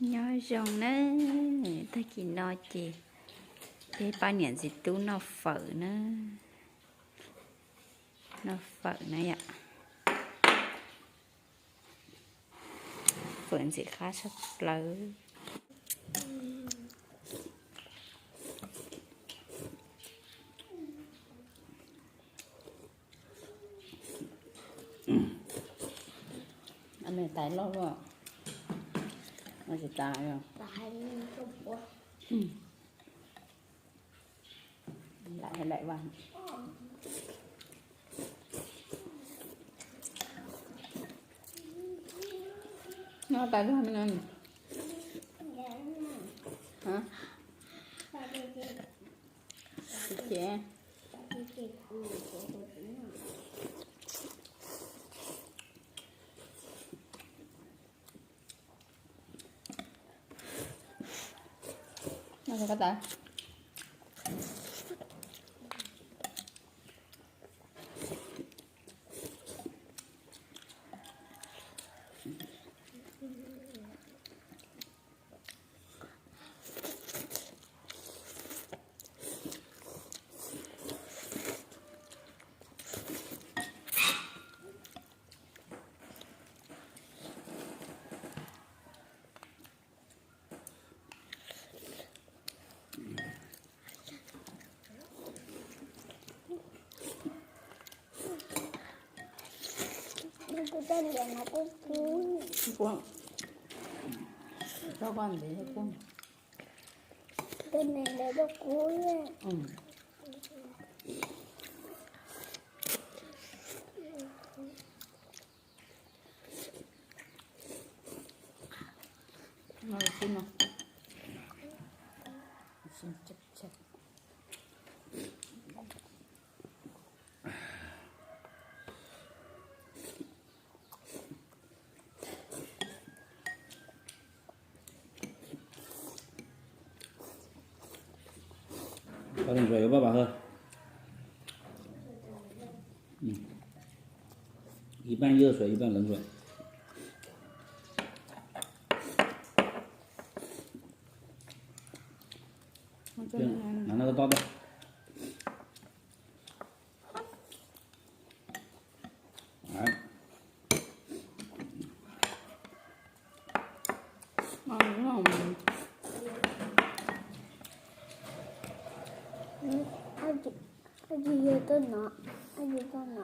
Nyob zoo na, tag kis no ces peb pab niam ntxiv tub noj fawm na, noj fawm na yom. Fawm ntxim qab tshaj plaws. Tais loj luaj, tsis tas. Lam daim vas. No tais loj me no. Ces Kub, tso koj ntev kub. Pab lem ntsuas yuav pab pam hawb. Ib pab yuav suav ib pab lem ntsuas. Nov no tob tob.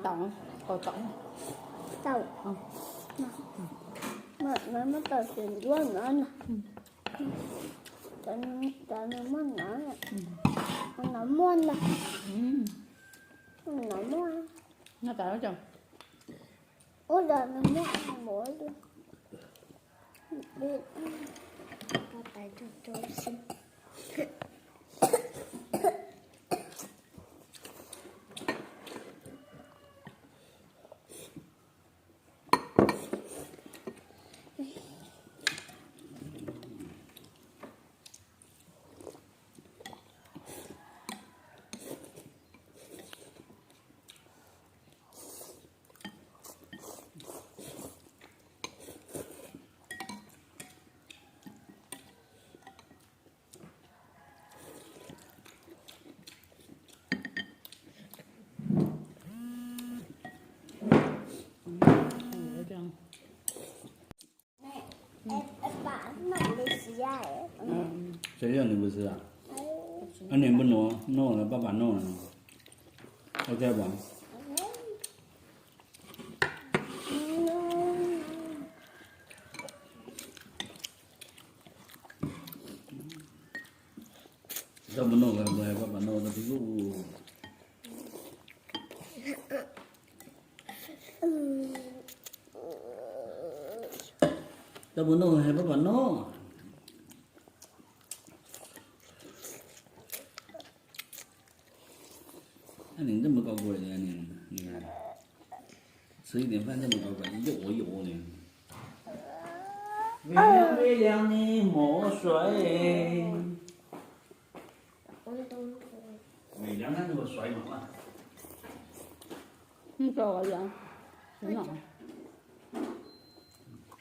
Tau, tau, tau. Tau. Mas muab tau xim ncuab no na. Cov no muaj no, no muaj ntag. No muaj. No tas, ua cas no muaj mus. Xav yog nws npus xwb a? Nws npus noj, noj lawm pab pam noj. Ok pom. Tau mus noj, pab pam noj tau tus lub. Tau mus noj, pab pam noj. Nws twb mus kom kuv, xwb tias Faj twb mus kom kuv yuav ua yuav ua li. Vim nyob vij leeg ni mus ua suav. Vim leeg ni ua suav. Noj tso los yom,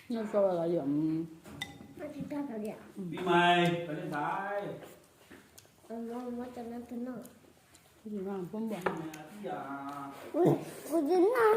noj tso los yom. Pib mais, peb leej ntxhais. Kuv tsis noj.